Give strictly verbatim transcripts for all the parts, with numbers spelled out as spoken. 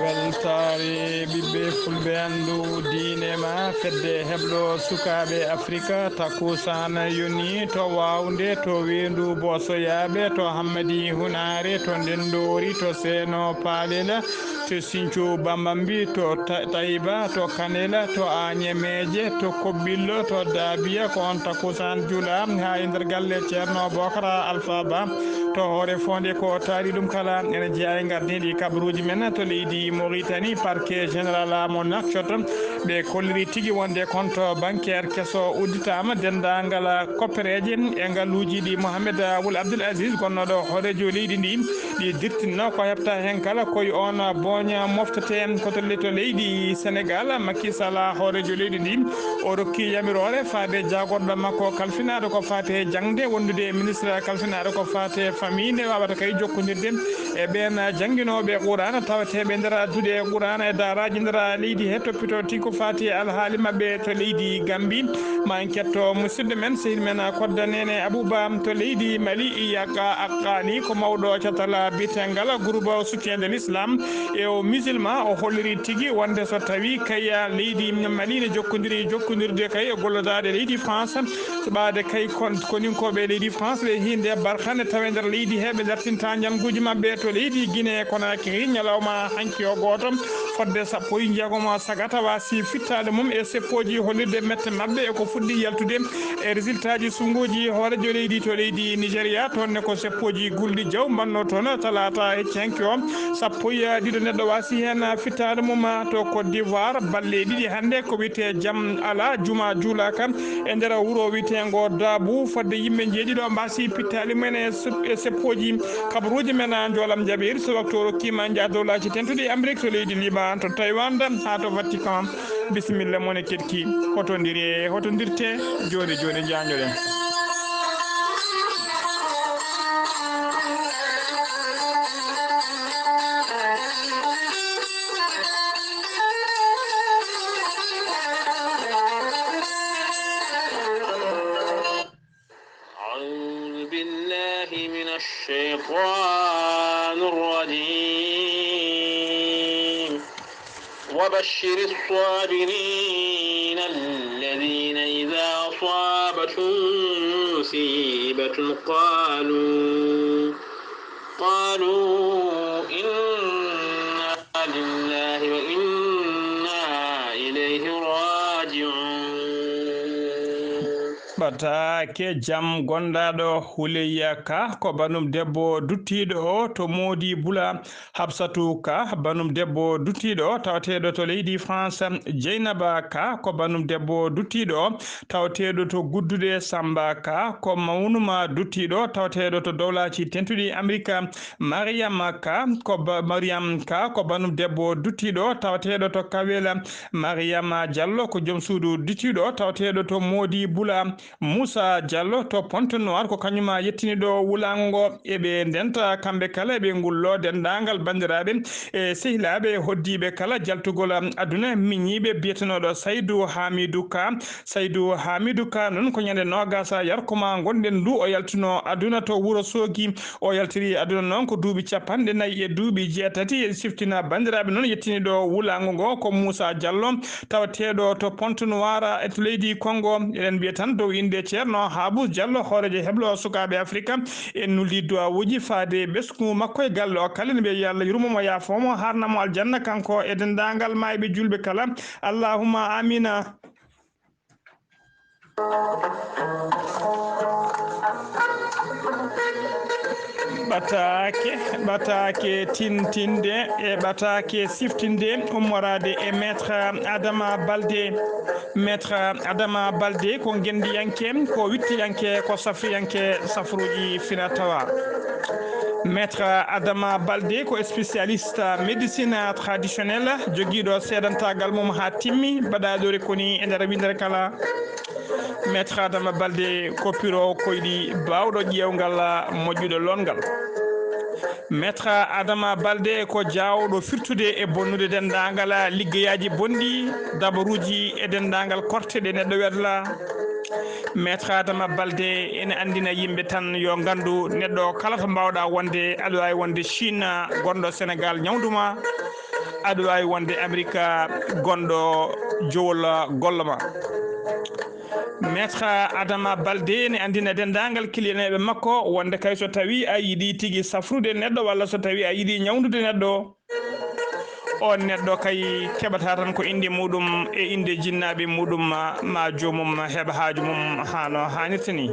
Weltaare ɓiɓɓe fulɓe, anndu diine ma, fedde heɓlo sukaaɓe Afrika, takusaan yoni to Wawnde, to Weendu Bosoyaaɓe, to Hammadi Hunaare, to Ndendoori, to Seeno Paalela, to Sinthiou Bambambi, to Ta-, Taïba, to Kanela, to Añemeeje, to Kobbillo, to Daabiya, ko on takusaan juula haa e nder galle Ceerno Bokara Alfa Ba. To Hoore Foonde ko taari ɗum kala, ene jeyaa e ngardiiɗi kabaruuji men to leydi Mauritanie, parquet général mo Nouakchott, ɓe kolliri tigi wonde compte bancaire keso udditaama, denndaangal koppereeje e ngaluuji ɗi Mohamed Wul Abdul Aziz, gonnooɗo hooreejo leydi ndi, ɗi dirtinno ko heɓta heen kala, koye on booña moftete ko to le-, to leydi Senegal. Macky Sall, hooreejo leydi ndi, o rokki yamiroore faade jaagorɗo makko kalfinaaɗo ko faate jaŋde, wondude e ministre kalfinaaɗo ko faate famille, nde waawata kay jokkondirde e ɓeen jannginooɓe Qur'aana tawateeɓe nder addude Qur'aana e daaraaji nder leydi he, toppitoo tigi ko faati e alhaali maɓɓe to leydi Gambi. Ma en ketto musidɗo men, sehil men Kodda Nene Abouba to leydi Mali, Iyaka Aqqani ko mawɗo catal bitengal groupe soutien de l'islam e o musulman. O holliri tigi wonde so tawi kay leydi Mali ne jokkondiri jokkondirde kay e gollodaaɗe leydi France, suɓaade kay kon-, koninkooɓe leydi France ɓe hinde barkane tawe nder leydi he, ɓe dartinta njannguuji maɓɓe to leydi Guinée Conakry ñalawma hanki o gooto. Fodde sappo e jeegom sagata wasi fittaade mum e seppooji hollirde mette maɓɓe e ko fuɗɗi yaltude e résultat ji suɓngooji hooreejo leydi to leydi Nigeria. Toon ne ko seppooji gulɗi jaw mbanno toon talaata hecci hanki o. Sappo e ɗiɗo neɗɗo wasi heen fittaade mum to Côte d'Ivoire. Balɗe ɗiɗi hannde ko wiyetee jam alaa, juma juulaaka e nder wuro wiyeteengo Daabu. Fodde yimɓe njeeɗiɗo mbasi pittaali mumen e sep-, e seppooji kabaruuji men a Njoolam Jabiir. So waktu o rokkiima njaha dowlaaji tentuɗi Amérique to leydi Liban, to Taïwan, haa to Vatican. Bisimilla mon e keɗki. Hotondiri e hotondirte. Jooɗe, jooɗe, njaanjoɗen. أعوذ بالله من الشيطان الرجيم. وبشر الصابرين الذين إذا أصابتهم مصيبة قالوا، قالوا إنا لله وإنا إليه راجعون. Ɓataake jam gondaaɗo Huleyya Ka, ko banum debbo duttiiɗo o to Moodi Bula. Habsatu Ka, banum debbo duttiiɗo tawateeɗo to leydi France. Jeynaba Ka, ko banum debbo duttiiɗo tawateeɗo to Gudduɗe. Samba Ka, ko mawnuma duttiiɗo tawateeɗo to Dowlaaji Tentuɗi Amerika. Mariama Ka, ko ba-, Mariam Ka, ko banum debbo duttiiɗo tawateeɗo to Kawela. Mariama Diallo, ko joom suudu duttiiɗo tawateeɗo to Moodi Bula. Moussa Diallo to Pointe Noire, ko kañuma yettiniiɗo wulaango ngo. Eɓe ndenta kamɓe kala, eɓe ngullo denndaangal banndiraaɓe e sehilaaɓe e hoddiiɓe kala jaltugol aduna, miñiiɓe biyetenooɗo Saydou Hamidou Ka. Saydou Hamidou Ka noon ko ñande noogas yarkuma ngonɗen ndu o yaltuno aduna to Wuro Soogi. O yaltiri aduna noon ko duuɓi cappanɗe nayi e duuɓi jeetati. Eɗen siftina banndiraaɓe noon yettiniiɗo wulaango ngo ko Moussa Diallo, tawateeɗo to Pointe Noire e to leydi Congo. Eɗen mbiya tan dow innde Ceerno Haabus Diallo, hooreejo heblo sukaaɓe Afrika, en nuldi duwawuuji faade ɓesngu makko e galle o kala. Eɗen mbiya yo Allah yurmo mo, yaafo mo, haarna mo aljanna, kanko e denndaangal maayɓe juulɓe kala. Allahumma amina. Ɓataake, ɓataake tintinde e ɓataake siftinde ummoraade e Maître Adama Balde. Maître Adama Balde ko ngenndiyanke, ko wittiyanke, ko safriyanke safruuji fina tawa. Maître Adama Balde ko spécialiste médecine traditionnelle, jogiiɗo seedantaagal mum haa timmi, baɗaaɗo rekoni e nder winndere kala. Maître Adama Balde ko piroowo koyɗi, baawɗo ƴeewngal, moƴƴuɗo loongal. Maître Adama Balde ko jaawɗo firtude e bonnude denndaangal liggeyaaji bonɗi, dabaruuji e denndaangal korte ɗe neɗɗo wedla. Maître Adama Balde ene anndina yimɓe tan yo nganndu neɗɗo kala to mbaawɗa wonde, aɗa waawi wonde Chine, gonɗo Sénégal ñawnduma. aɗa waawi wonde Amerika gonɗo jowol golle ma. Maître Adama Balde ne anndina denndaangal kiliyaneeɓe makko wonde kay so tawii a yiɗii tigi safrude neɗɗo walla so tawii a yiɗii ñawndude neɗɗo, on neɗɗo kay keɓata tan ko innde muɗum e innde jinnaaɓe muɗum ma, ma joomum heɓa haaju mum haa no haanirta ni.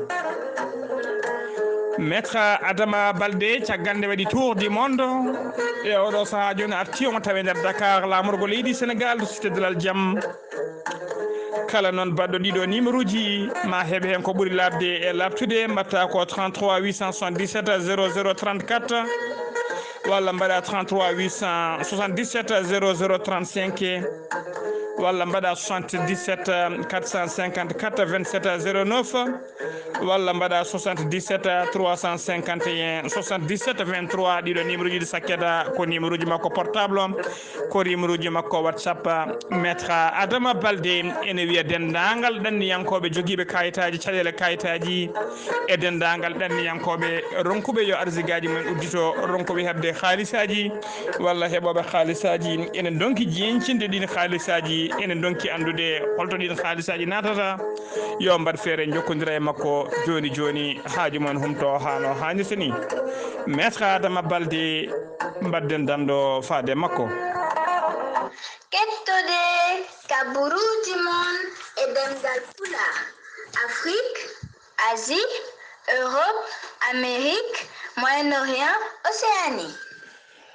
Maître Adama Balde, caggal nde waɗi tour du monde, e oɗo sahaa jooni arti omo tawe nder Dakar, laamorgo leydi Sénégal, to Cité de l'Aljam. Kala noon baɗɗo ɗiɗo numéro ji, ma heɓe heen ko ɓuri laaɓde e laaɓtude, mbaɗta ko trente-trois huit cent soixante-dix-sept zéro zéro trente-quatre, walla mbaɗa trente-trois huit cent soixante-dix-sept zéro zéro trente-cinq, walla mbaɗa soixante-dix-sept quatre cent cinquante-quatre vingt-sept zéro neuf, walla mbaɗa soixante-dix-sept trois cent cinquante et un soixante-dix-sept vingt-trois. Ɗiɗo numéro ji ɗi sakketa ko numéro ji makko portable. Ko numéro ji makko WhatsApp. Maître Adama Balde ene wiya denndaangal ɗanniyankooɓe jogiiɓe kayitaaji, caɗeele kayitaaji, e denndaangal ɗanniyankooɓe ronkuɓe yo arsigaaji mumen uddito, ronkuɓe heɓde haalisaaji walla heɓooɓe haalisaaji, ene ndonki jeñcinde ɗiin haalisaaji, ene ndonki anndude holto ɗiin haalisaaji naatata. Yo mbaɗ feere njokkondira e makko jooni jooni, haaju mumen humto haa no haanirta ni. Maître Adama Balde, mbaɗden danndo faade e makko. Kettode kaburuuji mon e ɗemngal Pulaar, Afrik, Asie, Europe, Amérique, Moyen-Orient, Océanie.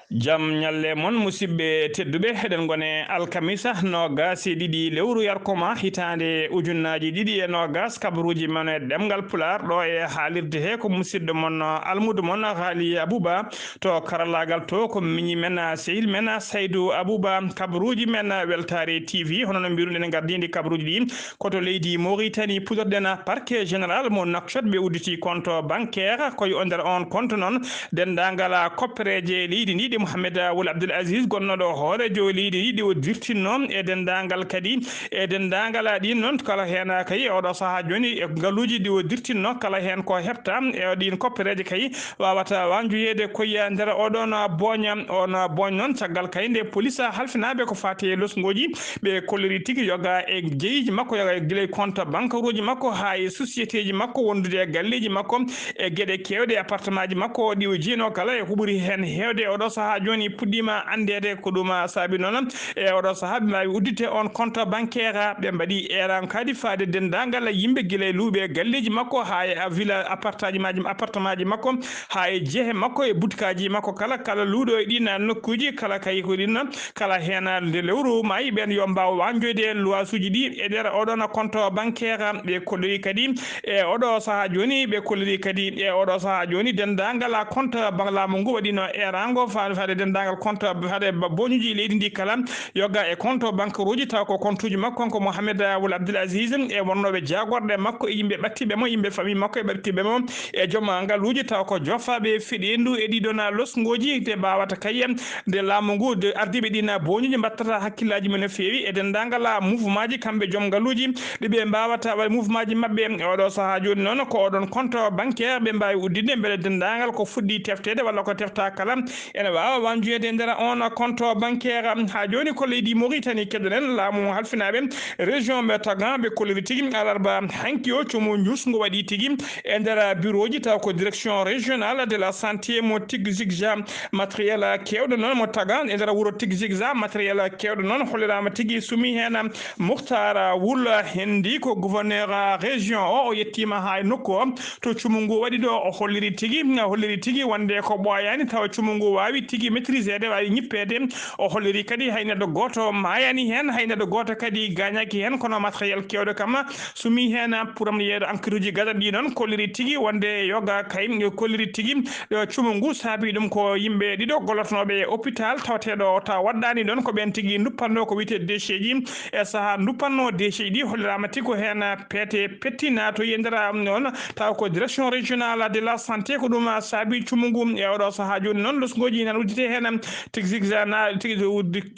Jam ñalle mon, musidɓe tedduɓe. Eɗen ngone alkamisa noogaas e ɗiɗi lewru yarkoma hitaande ujunnaaji ɗiɗi e noogaas, kabaruuji mon e ɗemngal Pulaar, ɗo e haalirde he ko musidɗo mon, almudo mon, Haali Abuba. To karallaagal to ko miñi men, sehil men, Saydu Abuba. Kabaruuji men Weltaare T V, hono no mbiruɗen, gardiiɗi kabaruuji ɗi ko to leydi Mauritanie, puɗorɗen parquet général mo Nouakchott. Ɓe udditi compte bancaire, ko e nder on compte noon denndaangal koppereeje leydi ndi, ɗe Mohamed Wul Abdul Aziz, gonnooɗo hooreejo leydi ndi, ɗe o dirtinno, e denndaangal kadi, e denndaangal ɗin noon, kala heen kay e oɗo sahaa jooni, e ngaluuji ɗi o dirtinno, kala heen ko heɓta e ɗin koppereeje kay, wawata wanjoyeede ko e nder oɗon booña. On booñ noon, caggal kay nde police halfinaaɓe ko faati e losngooji, ɓe kolliri tigi yoga e jeyiiji makko, yoga e gila e compte bancaire uji makko haa e société ji makko wondude e galleeji makko, e geɗe keewɗe, e appartement ji makko ɗi o jeyno kala, e ko ɓuri heen heewde e oɗo sahaa jooni puɗɗiima anndeede. Ko ɗum saabi noon e oɗo sahaa ɓe mbaawi udditde on compte bancaire, ɓe mbaɗi eeraango kadi faade denndaangal yimɓe gila e luuɓe e galleeji makko haa e villa, appartement ji, appartement ji makko, haa e jehe makko e butikaaji makko kala, kala luuɗo e ɗin nokkuuji kala, kay ko ɗin kala heen nde lewru maayi, ɓeen yo mbaaw wanjoyde luwaasuuji ɗi e nder oɗon compte bancaire. Ɓe kolliri kadi e oɗo sahaa jooni, ɓe kolliri kadi e oɗo sahaa jooni denndaangal compte ban-, laamu ngu waɗino eeraango fa-, faade denndaangal compte, faade ba-, booñuuji leydi ndi kala, yoga e compte bancaire uji, taw ko compte uji makko kanko Mohamed Wul Abdul Aziz e wonnooɓe jaagorɗe makko e yimɓe ɓattiiɓe mo, yimɓe famille makko e ɓattiiɓe mo, e joom ngaluuji, taw ko joofaaɓe feɗeendu e ɗiɗon losngooji, te mbaawata kay nde laamu ngu, nde ardiiɓe ɗin booñuuji mbattata hakkillaaji mum no feewi e denndaangal mouvement ji, kamɓe joom ngaluuji, ɗi ɓe mbaawata waɗde mouvement ji maɓɓe. E oɗo sahaa jooni noon, ko oɗon compte bancaire ɓe mbaawi udditde, mbele denndaangal ko fuɗɗi tefteede walla ko tefta kala ene waawa wanjoyeede e nder on compte bancaire. Haa jooni ko leydi Mauritanie keɗoɗen, laamu halfinaaɓe région ɓe Tagan, ɓe kolliri tigi alarba hanki o, cumu njusngu waɗi tigi e nder bureau ji, taw ko direction régionale de la santé mo Tigzigza, matériel keewɗo noon mo Tagan e nder wuro Tigzigza, matériel keewɗo noon holliraama tigi, sumi heen Mukhtar Wul Hindi, ko gouverneur région o, o yettiima haa e nokku o. To cumu ngu waɗi ɗo, o holliri tigi, o holliri tigi wonde ko ɓooyaani, tawa cumu ngu waawi tigi maîtriseede, waawi ñippeede. O holliri kadi hay neɗɗo gooto maayaani heen, hay neɗɗo gooto kadi gaañaaki heen, kono matériel keewɗo kam sumi heen. Pour am yeeɗo enquête uji gaɗaɗi ɗi noon, kolliri tigi wonde yoga kay, kolliri tigi ɗo cumu ngu saabi ɗum ko yimɓe ɗiɗo gollotonooɓe e hôpital, tawateeɗo o taw waɗɗaani ɗoon, ko ɓeen tigi nduppanno ko wiyetee déchets ji. E sahaa nduppanno déchets ɗi, holliraama tigi ko heen peete petti naatoyi e nder, um, noon, taw ko direction régionale de la santé, ko ɗum saabi cumu ngu. E oɗo sahaa jooni noon, losngooji nan Te heen am, Tigzigza na, tigi,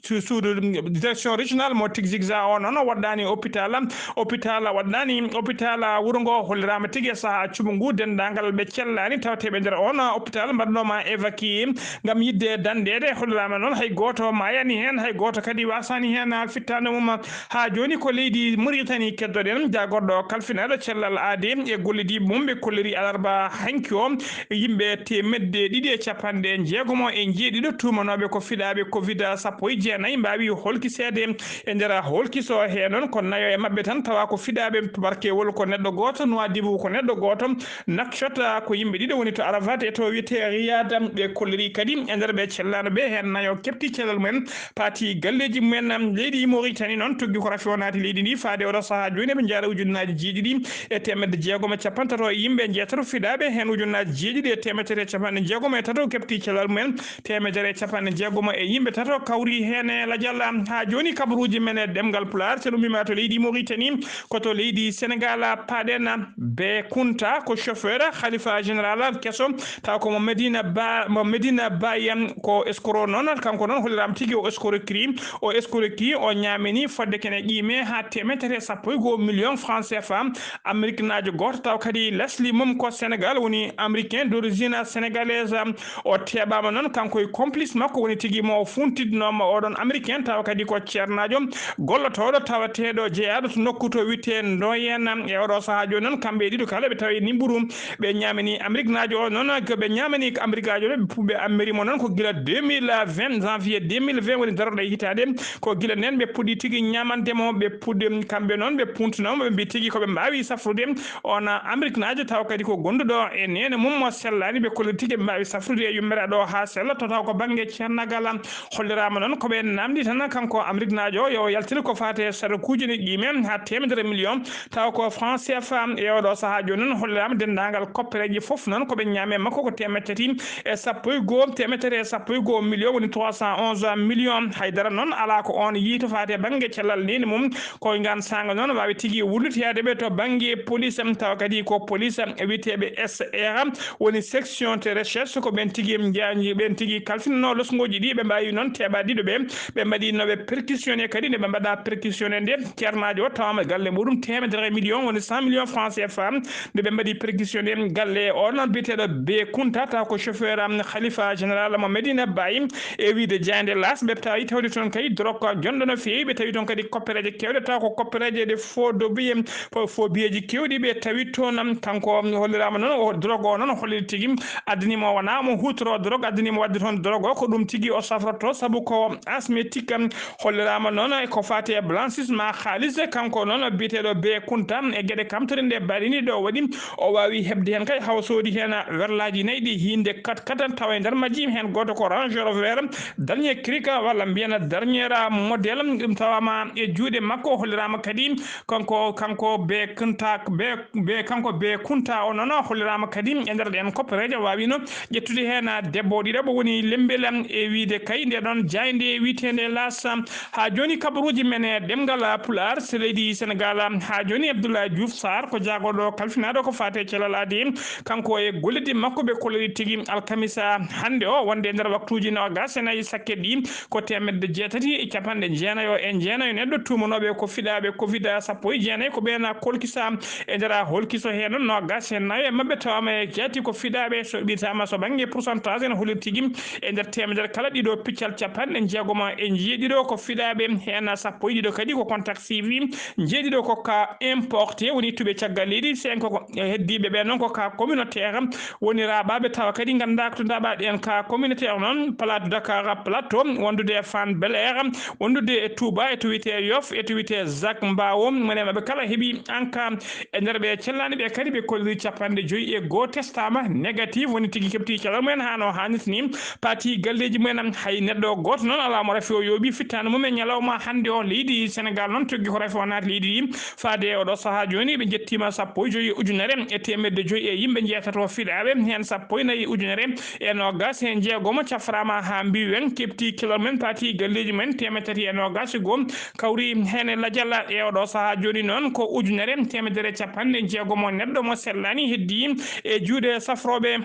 su-, suudu, um, direction régionale mo Tigzigza o noon waɗɗaani hôpital, hôpital waɗɗaani hôpital wuro ngo, holliraama tigi e sahaa cuɓu ngu, denndaangal ɓe cellaani tawteeɓe nder on hôpital mbaɗnooma évacué ngam yiɗde danndeede, holliraama noon hay gooto maayaani heen, hay gooto kadi waasaani heen fittaandu mum. Haa jooni ko leydi Mauritanie keddoɗen, jaagorɗo kalfinaaɗo cellal aadee e gollidiiɓe mum ɓe kolliri alarba hanki o, yimɓe teemedde ɗiɗi e capanɗe jeegomo e jeeɗiɗo tuumanooɓe ko fiɗaaɓe covid sappo e jeenayi mbaawi holkiseede e nder holkiso he noon ko nayo e maɓɓe tan tawa ko fiɗaaɓe tubarkewol ko neɗɗo gooto, Nouadhibou ko neɗɗo gooto, Nouakchott ko yimɓe ɗiɗo woni to Arafat e to wiyetee Riyad. Ɓe kolliri kadi e nder ɓe cellaano ɓe heen nayo keɓti cellal mumen paati galleeji mumen. Leydi Mauritanie noon tuggi ko rafi o naati leydi ndi faade oɗo sahaa jooni eɓe njaara ujunnaaji jeeɗiɗi e teemedde jeegomo e capanɗe tato e yimɓe njeetato fiɗaaɓe heen ujunnaaji jeeɗiɗi e teemedde tati e capanɗe jeegomo e tato keɓti cellal mumen. Teemedere e capanɗe jeegomo e yimɓe tato kawri heen e lajal. Haa jooni kabaruuji men e ɗemngal Pulaar, so ɗum wiima to leydi Mauritanie, ko to leydi Senegal, paaɗen Be Kunta, ko chauffeur, Khalifa général keso, taw ko mo Medina Ba, mo Medina Baye, ko escroc noon, kanko noon holliraama tigi o escroquerie, o escroquerie, o ñaamini fodde kene qiime haa teemedere e sappo e goo million francs C F A, Amérique naajo gooto, taw kadi lasli mum ko Senegal, woni américain d'origine sénégalaise. O teɓaama noon kanko e complice makko woni tigi mo funtidnooma oɗon Américain tawa kadi ko ceernaajo gollotooɗo tawateeɗo jeyaaɗo to nokku to wiyetee Ndoyen. E oɗo sahaa jooni noon kamɓe e ɗiɗo kala ɓe tawi ni mburu ɓe ñaamini Amérique naajo o noon ko ɓe ñaamani ko Amérique aajo ɓe puɓɓe ammiri mo noon ko gila deux mille vingt janvier deux mille vingt woni darorɗo e hitaande ko gila nden ɓe puɗɗi tigi ñaamande mo ɓe puɗɗi kamɓe noon ɓe puntinooma ɓe mbi tigi ko ɓe mbaawi safrude on Amérique naajo taw kadi ko gonduɗo e neene mum mo sellaani ɓe kolli tigi ɓe mbaawi safrude e yummere ɗo haa sella to taw ko bannge ceernagal. Holliraama noon ko ɓe namdi tan kanko Amérique naajo yo yaltin ko faate sadakuuji ne qiime haa teemedere million taw ko franc C F A. E oɗo sahaa jooni noon holliraama denndaangal koppereeji fof noon ko ɓe ñaame makko ko teemedde tati e sappo e goo, teemedere e sappo e goo million woni trois cent onze million. Haydara noon alaa ko on yii to faate bannge cellal neene mum. Ko e ngaan saanga noon waawi tigi wullitoyaade ɓe to bannge police, tawa kadi ko police wiyeteeɓe S R, woni section de recherche, ko ɓeen tigi njaañi, ɓeen tigi kalfinanoo losngooji ɗi, ɓe mbaawi noon teɓa ɗiɗo ɓe, ɓe mbaɗi no ɓe perquisitionné kadi, nde ɓe mbaɗa perquisitionné nde, ceernaajo o tawama galle muɗum teemedere million, woni cent millions francs C F A, nde ɓe mbaɗi perquisitionné galle o noon biyeteeɗo Be Kunta, taw ko chauffeur am Khalifa général mo Medina Baye, e wiide jaaynde Laas, ɓe tawi tawde toon kadi drogue jonɗo no feewi, ɓe tawi toon kadi koppereeje keewɗe, taw ko koppereeje ɗe faux de billets, fo-, faux billetsji keewɗi ɓe tawi toon. Kanko holliraama noon, o drogue o noon holliri tigi addani mo wona mo huutoro drogue, addani mo waɗde toon drogue o, ko ɗum tigi o safroto, sabu ko asthmatique. Holliraama noon e ko faati e blanchissement haalis, kanko noon biyeteeɗo Be Kunta e geɗe kamtore nde mbaɗini ɗo waɗi o waawi heɓde heen kay haw soodi heen werlaaji nayi ɗi hiinde kat kat tawa e nder majji heen gooto ko Range Rover, dernier cri walla mbiyen dernier modèle, ɗum tawama e juuɗe makko, holliraama kadi kanko, kanko Be Kunta, Be, Be, kanko Be Kunta o noon holliraama kadi e nder ɗeen koppereeje waawino ƴettude heen debbo ɗiɗo mo woni Lembel e wiide kay nde ɗon jaaynde wiyeteende Laas. Haa jooni kabaruuji men e ɗemngal Pulaar, so leydi Senegal, haa jooni Abdoulaye Diouf Sarr ko jaagorɗo kalfinaaɗo ko faati e cellal aadi, kanko e gollidde makko ɓe kolliri tigi alkamisa hannde o, wonde e nder waktuuji noogaas e nayi sakke ɗi, ko teemedde jeetati e capanɗe jeenayo e jeenayo neɗɗo tuumanooɓe ko fiɗaaɓe covid sappo e jeenayi, ko ɓeen kolkisa e nder holkiso heen noogaas e nayo e maɓɓe tawama e jeetati ko fiɗaaɓe, so ɓirtaama so bannge pourcentage ene holliri tigi e nder teemedere kala ɗiɗo piccal capanɗe jeegomo e jeeɗiɗo ko fiɗaaɓe, heen sappo e ɗiɗo kadi ko contact suivi, jeeɗiɗo ko cas importé, woni ittuɓe caggal leydi, cinq ko heddiiɓe ɓe noon ko cas communautaire, woni raaɓaaɓe tawa kadi nganndaa ko to ndaaɓaa ɗeen cas communautaire noon, Plateau, Dakar Plateau, wondude e Fann Bel Air, wondude e Touba, e to wiyetee Yoff, e to wiyetee Zac Mbao, mone maɓɓe kala heɓi en cas e nder ɓe cellaani ɓe kadi ɓe kolliri capanɗe joyi e goo testaama négatif, woni tigi keɓti cellal mumen haa no haanirta ni. Paati galleeji mumen, hay neɗɗo gooto noon alaa mo rafi o yooɓi fittaandu mum e ñalawma hannde o. Leydi Senegal noon tuggi ko rafi o naati leydi ndi. Faade e oɗo sahaa jooni, ɓe njettiima sappo e joyi ujunere e teemedde joyi e yimɓe njeetato fiɗaaɓe, heen sappo e nayi ujunere e noogaas e jeegomo cafraama haa mbiiwen keɓti cellal mumen, paati galleeji mumen teemedde tati e noogaas e goo, kawri heen e lajal. E oɗo sahaa jooni noon ko ujunere teemedere capanɗe jeegomo neɗɗo mo sellaani heddii e juuɗe safrooɓe.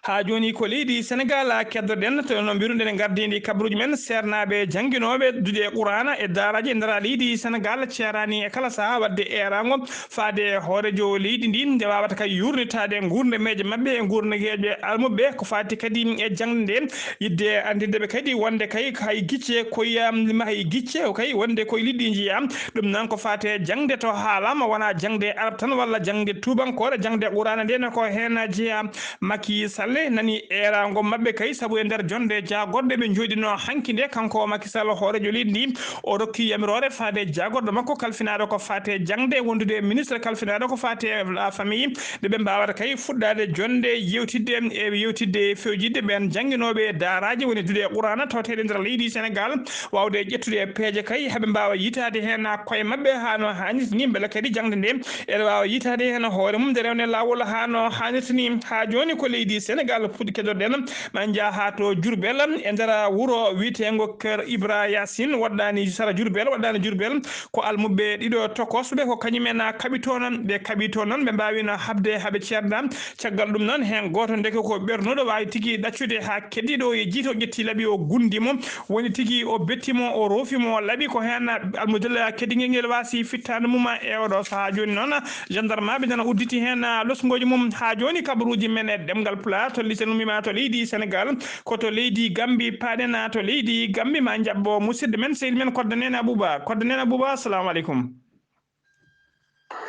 Haa jooni ko leydi Senegaal keddoɗen, to no mbiruɗen e ngardiindi kabaruuji men, seernaaɓe jannginooɓe duɗe Quraana e daaraaji e nder leydi Senegaal ceeraani e kala sahaa waɗde eeraango faade e hooreejo leydi ndi, nde waawata kay yuurnitaade nguurndam meeje maɓɓe e nguurndam heeƴɓe almuɓɓe, ko faati kadi e jaŋde nde. Yiɗde anndinde ɓe kadi wonde kay hay gicce koye, hay gicce o kay wonde koye liɗɗi njiyaa. Ɗum noon ko faati e jaŋde to haalaama, wonaa jaŋde arab tan walla jaŋde tuubankoore, jaŋde Quraana nde ne ko heen jeyaa. Macky Sall nani eeraango maɓɓe kay, sabu e nder jonnde jaagorɗe ɓe njooɗinoo hanki nde, kanko Macky Sall, hooreejo leydi ndi, o rokki yamiroore faade jaagorɗo makko kalfinaaɗo ko faate jaŋde, wondude e ministre kalfinaaɗo ko faate la famille, nde ɓe mbaawata kay fuɗɗaade jonnde yewtidde e yewtidde e fewjidde ɓeen jannginooɓe daaraaji woni duɗe Quraana tawteeɗe nder leydi Senegaal, waawde ƴettude e peeje kay, haɓe mbaawa yitaade heen koye maɓɓe haa no haanirta ni, mbele kadi jaŋde nde ene waawa yitaade heen hoore mum nde rewne laawol haa no haanirta ni. Haa jooni ko leydi Senegaal puɗi kedoɗen, ma en njah haa to Jurbel, e nder wuro wiyeteengo Kër Ibra Yaasin, waɗɗaani sara Jurbel, waɗɗaani Jurbel, ko almuɓɓe ɗiɗo tokosɓe, ko kañum en kaɓi toon, ɓe kaɓi toon noon, ɓe mbaawino haɓde haa ɓe ceerda. Caggal ɗum noon, heen gooto ndeke ko ɓernuɗo, waawi tigi ɗaccude haa keddiiɗo o e jiito ƴetti laɓi o gunndi mo, woni tigi o betti mo, o roofi mo, o laɓi ko heen almudel keddingel ngel waasi fittaandu mum e oɗo sahaa. Jooni noon, gendarmeɓe nana udditi heen losngooji mum. Haa jooni, kabaruuji men e ɗemngal Pulaar to lycée Numima to leydi Senegaal, ko to leydi Gambi paaɗen, to leydi Gambi ma njaɓɓo musidɗo men, sehil men Kodda Neene Abuba. Kodda Neene Abuba, assalamu aleykum.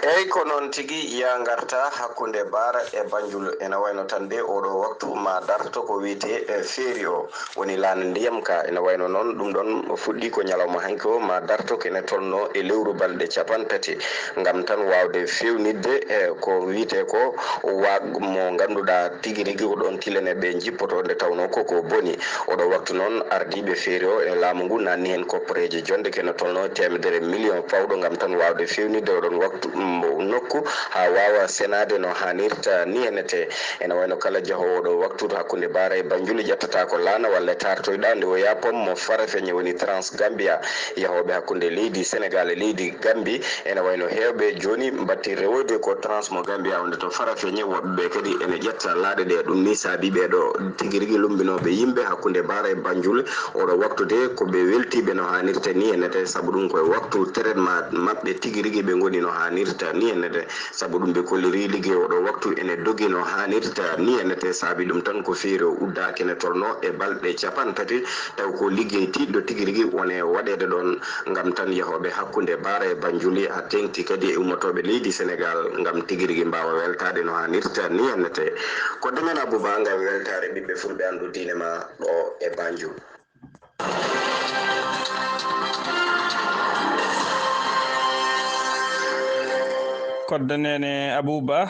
Eyi, ko noon tigi, yaa ngarta hakkunde Baara e Banjul. Ena wayno tan de, oɗo waktu ma darto ko wiyetee, e, feeri o, woni laana ndiyam ka. Ena wayno noon, ɗum ɗoon fuɗɗi ko ñalawma hanki o, ma darto ko ene tolno e lewru balɗe capanɗe tati, ngam tan waawde feewnitde, e, ko wiyetee ko waag mo ngannduɗaa tigi rigi ko ɗoon tilene ɓe njippoto, nde tawnoo ko ko boni. Oɗo waktu noon, ardiiɓe feeri o e laamu ngu naatni heen kopporeeje jonde, ko ene tolno teemedere million pawɗo, ngam tan waawde feewnitde oɗon waktu, mm, nokku haa waawa senaade no haanirta ni ene tee. Ene wayno kala jahoowo oɗo waktu to hakkunde Baara e Banjul ƴettata ko laana walla taartoyɗaa nde o yaha pom mo Farafeñe, woni Trans Gambia, yahooɓe hakkunde leydi Senegaal e leydi Gambi. Ene wayno heewɓe jooni mbatti rewoyde ko Trans mo Gambia wonde to Farafeñe, woɓɓe ɓe kadi ene ƴetta laaɗe ɗe. Ɗum ni saabi ɓeeɗo tigi rigi lumbinooɓe yimɓe hakkunde Baara e Banjul oɗo waktu de ko ɓe weltiiɓe no haanirta ni ene tee, sabu ɗum koye waktu traitement maɓɓe tigi rigi ɓe ngoni no haanirta ni ene tee, sabu ɗum ɓe kolliri liggey oɗo waktu ene dogi no haanirta ni ene tee. Saabi ɗum tan ko feeri o uddaaki ene tolno e balɗe capanɗe tati, taw ko liggey tiiɗɗo tigi rigi woni e waɗeede ɗoon, ngam tan yahooɓe hakkunde Baara e Banjul, haa teeŋti kadi e ummatooɓe leydi Senegaal, ngam tigi rigi mbaawa weltaade no haanirta ni ene tee. Kodda men Abuba, ngam weltaare ɓiɓɓe fulɓe anndu diine ma ɗo e Banjul. Kodda Neene Abuba,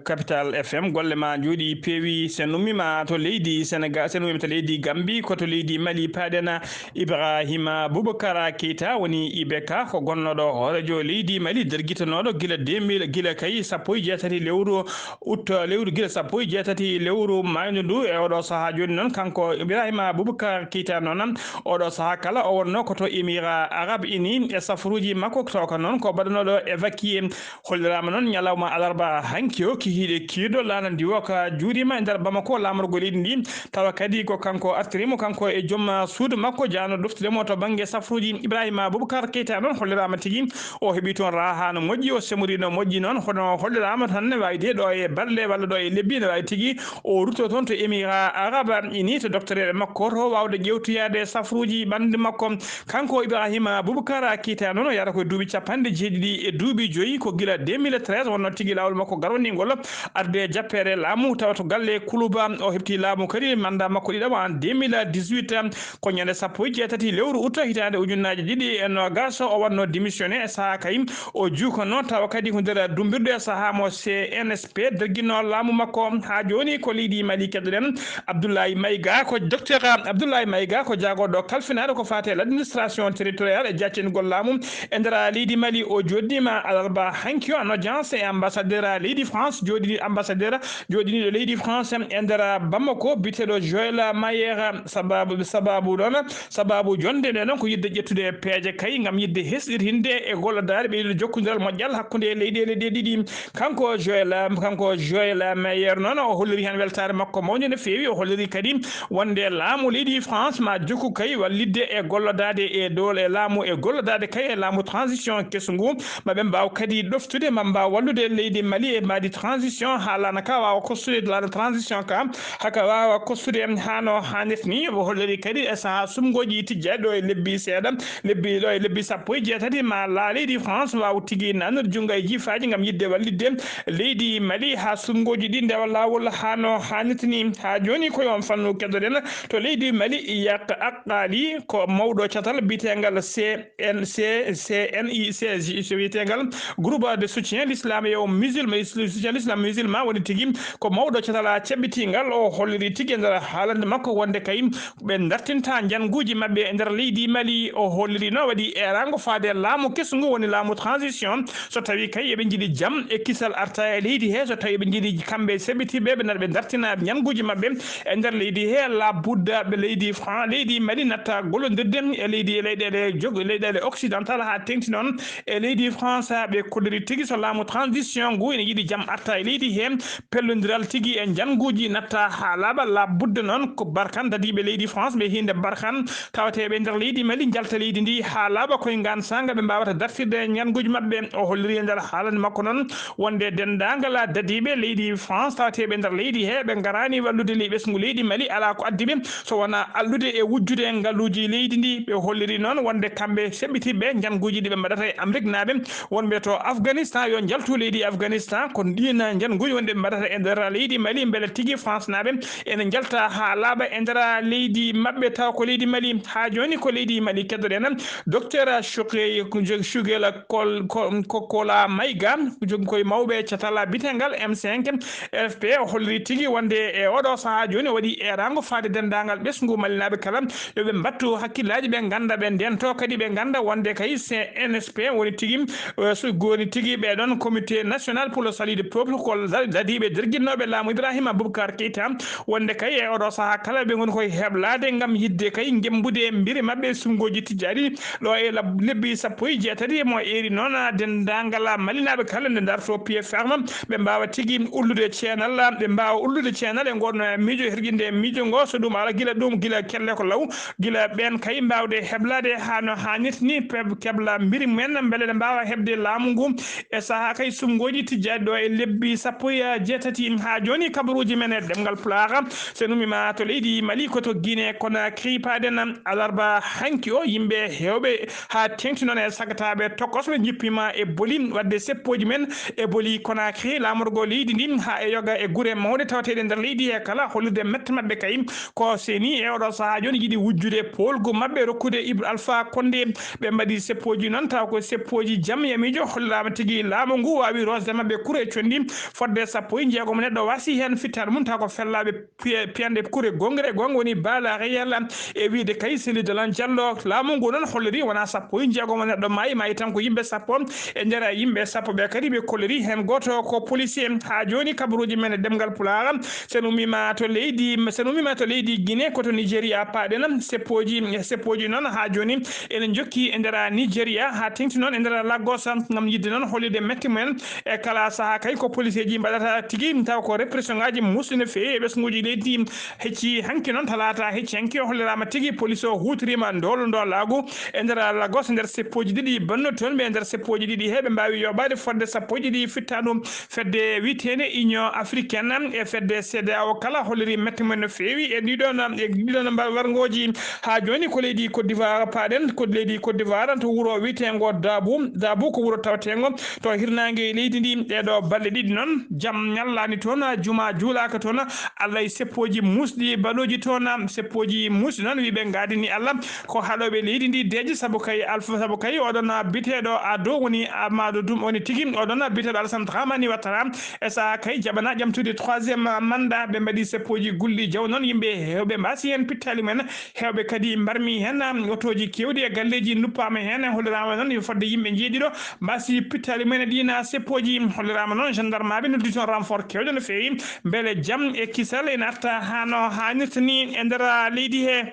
Capital F M, golle ma njooɗi peewi. Sen ummima to leydi Senegal, sen ummima to leydi Gambi, ko to leydi Mali paaɗen Ibrahima Boubacar Keita, woni I B K, ko gonnoɗo hoorejo leydi Mali, dergitanooɗo gila deux mille, gila kay sappo e jeetati lewru août, lewru, gila sappo e jeetati lewru maydu ndu. E oɗo sahaa jooni noon, kanko Ibrahima Boubacar Keita noon, oɗo sahaa kala o wonno ko to Émirats Arabes Unis e safaruuji makko, tawa ko noon ko baɗanooɗo évacué. Holliraama noon ñalawma alarba hanki o, kihiiɗe kiirɗo laana ndiwo ka juuriima e nder Bamako, laamorgo leydi ndi, tawa kadi ko kanko artiri mo, kanko e joom suudu makko, jahano ɗoftude mo to bannge safaruuji. Ibrahima Boubacar Keita noon holliraama tigi o heɓi toon raha no moƴƴi, o semori no moƴƴi noon, hono holliraama tan ne waawi de ɗo e balɗe walla ɗo e lebbi ne waawi tigi o rutto toon to Émirats Arabes Unis, to doftoreeɓe makko to, waawde ƴeewtoyaade safaruuji ɓanndu makko. Kanko Ibrahima Boubacar Keita noon, o yahata ko e duuɓi capanɗe jeeɗiɗi e duuɓi joyi, ko gila deux mille treize wonno tigi laawol makko garwaniingol arde jappeere laamu, tawa to galle Kuluba. O heɓti laamu kadi, mandat makko ɗiɗaɓo en deux mille dix-huit, ko ñande sappo e jeetati lewru août hitaande ujunnaaji ɗiɗi e noogas, o waɗno démissionné e sahaa kay o juukanno, tawa kadi ko nder dumbirɗo e sahaa mo C N S P derginno laamu makko. Haa jooni ko leydi Mali keɗoɗen. Abdoulaye Maïga ko docteur, Abdoulaye Maïga ko jaagorɗo kalfinaaɗo ko faati e l'administration territoriale e jaccingol laamu e nder leydi Mali. O jooɗiima alarba hanki o, anno agence e ambassadeur leydi France, jooɗini ambassadeur jooɗiniiɗo leydi France e nder Bamako, biyeteeɗo Joël Mayer. Sababu, sababu ɗon, sababu jonde nde ɗon ko yiɗde ƴettude peeje kay ngam yiɗde hesɗitinde e golladaade ɓeydude jokkondiral moƴƴal hakkunde leyɗeele ɗe ɗiɗi. Kanko Joël, kanko Joël Mayer noon, o holliri heen weltaare makko mawnde no feewi. O holliri kadi wonde laamu leydi France ma jokku kay wallitde e golladaade e doole e laamu, e golladaade kay e laamu transition kesu ngu, ma ɓe mbaaw kadi ɗoftude, ma mbaaw wallude leydi Mali e mbaadi transition, haa laana ka waawa kostude, laana transition ka haka waawa kostude hano haanirta ni. O holliri kadi e sahaa sumngooji tijjaaɗi ɗo e lebbi seeɗa, lebbi ɗo e lebbi sappo e jeetati, ma la leydi France waaw tigi nanude junngo e jiifaaji ngam yiɗde wallitde leydi Mali haa sumngooji ɗi ndewa laawol hano haanirta ni. Haa jooni ko e on fannu keddoɗen to leydi Mali, Yak Akali ko mawɗo catal biyeteegal C N C, C N I C J, so wiyeteengal Groupe de Soutien l'Islam et aux Musulmans, Soutien l'Islam Musulman, woni tigi ko mawɗo catal caɓɓitiingal. O holliri tigi e nder haalande makko wonde kay ɓe dartinta njannguuji maɓɓe e nder leydi Mali. O holliri no waɗi eeraango faade laamu kesu ngu, woni laamu transition, so tawi kay eɓe njiɗi jam e kisal arta e leydi he, so tawi eɓe njiɗi kamɓe seɓɓitiiɓe ɓe nar-, ɓe dartina njannguuji maɓɓe e nder leydi he, labudda ɓe leydi Fran-, leydi Mali natta gollondirde e leydi, e leyɗeele jog-, leyɗeele occidental, haa teŋti noon e leydi France. Ɓe kolliri tigi so laamu transition ngu ene yiɗi jam arta e leydi he, pellondiral tigi e njannguuji natta haa laaɓa. Labudda noon ko Barkhane, dadiiɓe leydi France ɓe hiinde Barkhane, tawateeɓe nder leydi Mali, njalta leydi ndi haa laaɓa, koye ngaan saanga ɓe mbaawata dartirde njannguuji maɓɓe. O holliri e nder haalande makko noon wonde denndaangal dadiiɓe leydi France tawateeɓe nder leydi he, ɓe ngaraani wallude le-, ɓesngu leydi Mali, alaa ko addi ɓe so wonaa allude e wujjude ngaluuji leydi ndi. Ɓe holliri noon wonde kamɓe seɓɓitiiɓe njannguuji ɗi ɓe mbaɗata e Ameriknaaɓe wonɓe to Afghanistan yo njaltu leydi Afghanistan, ko ɗiin njannguuji wonɗi ɓe mbaɗata e nder leydi Mali, mbele tigi Francenaaɓe ene njalta haa laaɓa e nder leydi maɓɓe, tawa ko leydi Mali. Haa jooni ko leydi Mali keddoɗen. Docteur Shugey-, Shugela Kol-, Ko-, Kokola Maiga, jogii koye mawɓe catal biyeteegal M cinq F P, o holliri tigi wonde e oɗo sahaa jooni o waɗi eeraango faade denndaangal ɓesngu Malinaaɓe kala, yo ɓe mbattu hakkillaaji, ɓe ngannda, ɓe ndento kadi, ɓe ngannda wonde kay C N S P woni tigi, eh, so woni tigi ɓee ɗoon Comité National pour le Salut du Peuple, ko la-, dadiiɓe derginnooɓe laamu Ibrahima Boubacar Keita, wonde kay e oɗo sahaa kala ɓe ngoni koye heblaade ngam yiɗde kay ngemmbude mbiri maɓɓe e sumngooji tijjaaɗi ɗo e lab-, lebbi sappo e jeetati. Mo eeri noon denndaangal Malinaaɓe kala nde ndarto pied ferme, ɓe mbaawa tigi ullude ceenal, ɓe mbaawa ullude ceenal e ngoon miijo, herƴinde miijo ngo, so ɗum alaa, gila ɗum, gila kelle ko law, gila ɓeen kay mbaawde heblaade haa no haanirta ni, pe-, kebla mbiri mumen, mbele ne mbaawa heɓde laamu ngu e sahaa kay sumngooji tijjaaɗi ɗo e lebbi sappo e jeetati. Haa jooni kabaruuji men e ɗemngal Pulaar, so en ummiima to leydi Mali, ko to Guinée Conakry paaɗen. Alarba hanki o, yimɓe heewɓe haa teeŋti noon e sagataaɓe tokosɓe njippiima e boli, waɗde seppooji men e boli Conakry, laamorgo leydi ndi, haa e yoga e gure mawɗe tawateeɗe nder leydi he kala, hollirde mette maɓɓe kay ko seni e oɗo sahaa jooni yiɗi wujjude poolgu maɓɓe, rokkude Ibra Alpha Condé. Ɓe mbaɗi seppooji noon, tawa ko seppooji jam e miijo, holliraama tigi laamu ngu waawi rosde maɓɓe kure e conndi fodde sappo e jeegom neɗɗo waasi heen fittaandu mum, tawa ko fellaaɓe piye-, piyanɗe kure gongre gong woni Bala Reyal e wiyde kay Seli Dalan Diallo. Laamu ngu noon holliri wonaa sappo e jeegom neɗɗo maayi, maayi tan ko yimɓe sappo. E nder yimɓe sappo ɓe kadi ɓe kolliri heen gooto ko policier. Haa jooni kabaruuji men e ɗemngal Pulaar, so en ummiima to leydi, so en ummiima to leydi Guinée, ko to Nigeria paaɗen. Seppooji, seppooji noon haa jooni ene njokki e nder Nigeria, haa teeŋti noon e nder Lagos, ngam yiɗde noon hollirde mette mumen. E kala sahaa kay ko poliseeji mbaɗata tigi, tawa ko répression ngaaji muusɗi no feewi e ɓesnguuji leydi. Hecci hanki noon talaata, hecci hanki o holliraama tigi police o huutoriima ndoolo ndoolaagu e nder Lagos, nder seppooji ɗiɗi banno toon ɓe, e nder seppooji ɗiɗi he ɓe mbaawi yooɓaade fodde sappo e ɗiɗi fittaandu. Fedde wiyeteende Union Africaine e fedde C E D E A O kala holliri mette mumen no feewi e ɗiɗon, e ɗiɗon mba-, warngooji. Haa jooni ko leydi Côte d'Ivoire paaɗen, ko leydi Côte d'Ivoire to wuro wiyeteengo Daabu. Daabu ko wuro taweteengo to hirnaange leydi ndi. Ɗee ɗoo balɗe ɗiɗi noon, jam ñallaani toon, juma juulaaka toon, alaa e seppooji muusɗi baɗooji toon. Seppooji muusɗi noon, wiyɓe ngaadini Allah, ko haɗooɓe leydi ndi deeƴi, sabu kay Alfa, sabu kay oɗon biyeteeɗo Ado woni Amadou Dum, woni tigi oɗon biyeteeɗo Alassane Dramane Ouattara. E sahaa kay jaɓanaa ƴamtude troisième mandat, ɓe mbaɗi seppooji gulɗi jaw noon, yimɓe heewɓe mbaasi heen pittaali mumen, heewɓe kadi mbarmi heen otooji keewɗi e galleeji nduppaama heen, holliraama noon yo fodde yimɓe njeeɗiɗo mbaasi pittaali mumen. Dina seppooji holliraama noon, gendarmeaaɓe noddi toon renfort keewɗo no feewi, mbele jam e kisal ene arta haa no haanirta ni e nder leydi he.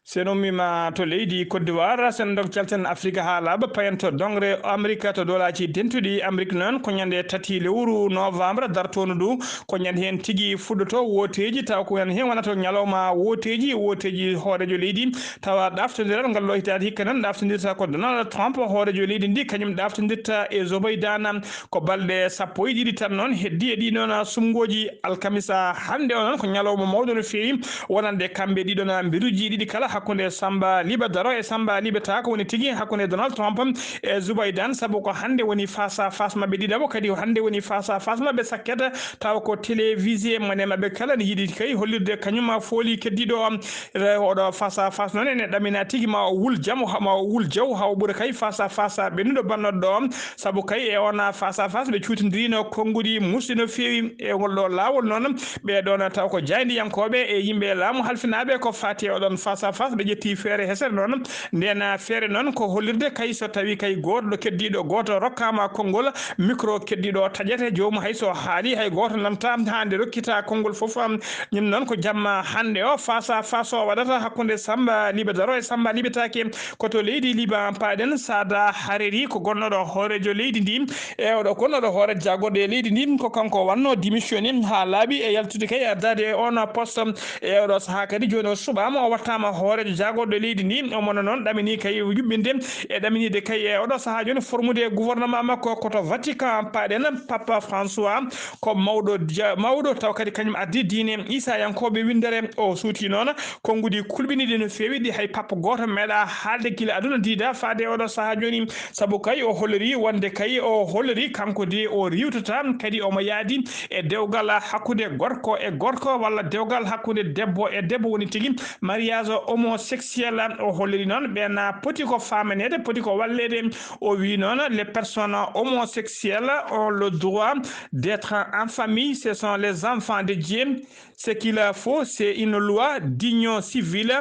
Sen ummiima to leydi Côte d'Ivoire, sen ndok calten Afrique haa laaɓa, payen to doŋre Amérique, to Doolaaji Dentuɗi Amérique noon, ko ñande tati lewru novembre dartoondu ndu, ko ñande heen tigi fuɗɗoto wooteeji, tawa ko ñande heen wonata ñalawma wooteeji, wooteeji hooreejo leydi, tawa ɗaaftondiral ngal ɗo hitaade hikka noon ɗaaftondirta ko Donald Trump, hooreejo leydi ndi, kañum ɗaaftondirta e Joe Biden. Ko balɗe sappo e ɗiɗi tan noon heddi e ɗii noon suɓngooji. Alkamisa hannde o noon ko ñalawma mawɗo no feewi, wonande kamɓe ɗii ɗoon mbiruuji ɗiɗi kala, hakkunde Samba Liɓa Daro e Samba Liɓa Taako, woni tigi hakkunde Donald Trump e Joe Biden, sabu ko hannde woni face à face maɓɓe ɗiɗaɓo, kadi hannde woni face à face maɓɓe sakket, tawa ko télévisé, mone maɓɓe kala ne yiɗi kay hollirde kañum fooli keddiiɗo o. Re-, oɗo face à face noon ene ɗamina tigi ma o wul jam, ha-, ma o wul jaw, haa o ɓura kay face à face ɓennuɗo bannoɗo o. Sabu kay e oon face à face ɓe cuutondirino konnguɗi muusɗi no feewi. E ngol ɗo laawol noon, ɓee ɗoon taw ko jaayndiyankooɓe e yimɓe laamu halfinaaɓe ko faati e oɗon face à face, ɓe ƴetti feere hesere noon. Ndeen feere noon ko hollirde kay so tawi kay gooto ɗo keddiiɗo gooto rokkaama konngol, micro keddiiɗo o taƴete, joomum hay so haali hay gooto nanta haa nde rokkita konngol fof. Am, ñum noon ko jamma hannde o face à face o waɗata hakkunde Samba Liɓa Daro e Samba Liɓa Taake. Ko to leydi Liban paaɗen, Saada Hariri ko gonnoɗo hooreejo leydi ndi. E oɗo gonnoɗo hoore jaagorɗe leydi ndi, ko kanko wannoo démissionné haa laaɓi e yaltude kay e ardaade e oon poste. E oɗo sahaa kadi jooni o suɓaama, o wattaama hooreejo jaagorɗo leydi ndi. Omo noon ɗamini kay yuɓɓinde e ɗaminiide kay e oɗo sahaa jooni formude gouvernement makko ko to Vatican paaɗen. Papa François ko mawɗo ja-, mawɗo taw kadi kañum addi diine Isayankooɓe winndere. O suuti noon konnguɗi kulɓiniiɗi no feewi, ɗi hay papa gooto meeɗaa haalde gila aduna diida faade e oɗo sahaa jooni. Sabu kay o holliri wonde kay o holliri kanko de o riiwtata, kadi omo yaadi e dewgal hakkunde gorko e gorko walla dewgal hakkunde debbo e debbo, woni tigi mariage homosexuel. O holliri noon ɓeen poti ko faamaneede, poti ko walleede. O wi noon les personnes homosexuelles ont le droit d'être en famille, ce sont les enfants de Dieu. Ce qu'il faut, c'est une loi d'union civile.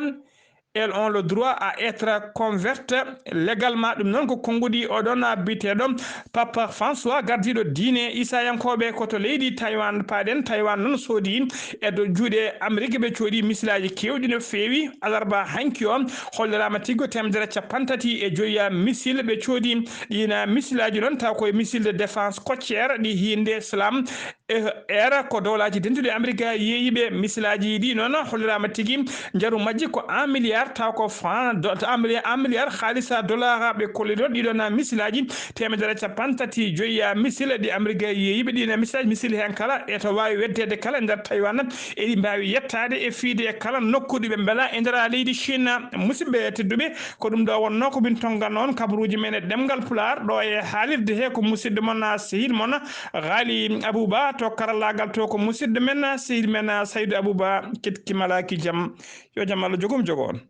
Elles ont le droit à être convertes légalement. Ɗum noon ko konnguɗi oɗon biyeteeɗo Papa François, gardiiɗo diine Isayankooɓe. Ko to leydi Taïwan paaɗen. Taïwan noon soodi e dow juuɗe Amérique, ɓe coodi misilaaji keewɗi no feewi. Alarba hanki o holliraama tigi ko teemedere capanɗe tati e joyi misil ɓe coodi. Ɗiin misilaaji noon taw koye missile de défense côtière ɗi hiinde Slam E R. Ko Dowlaaji Dentuɗi Amerik yeeyi ɓe. Misilaaji ɗi noon holliraama tigi njaru majji ko un milliard taw ko franc do-, un milliard, un milliard haalisa dollar ɓe kolliri ɗon. Ɗiɗo na misilaaji teemedere capanɗe tati e joyi misile ɗi Amerik yeeyi ɓe. Ɗi na misilaaji, misile heen kala e to waawi weddeede kala e nder Taïwan, eɗi mbaawi yettaade e fiyde e kala nokku ɗi ɓe mbela e nder leydi Chine. Musidɓe tedduɓe, ko ɗum ɗo wonnoo ko min tonngannoo on kabaruuji men e ɗemngal Pulaar ɗo e haalirde he. Ko musidɗo mon, sehil mon, Ghali Abouba, to karallaagal to ko musidɗo men, sehil men, Saydou Abouba, Kitkimala Kijam. Yo jam Allah jogo mi jogo on.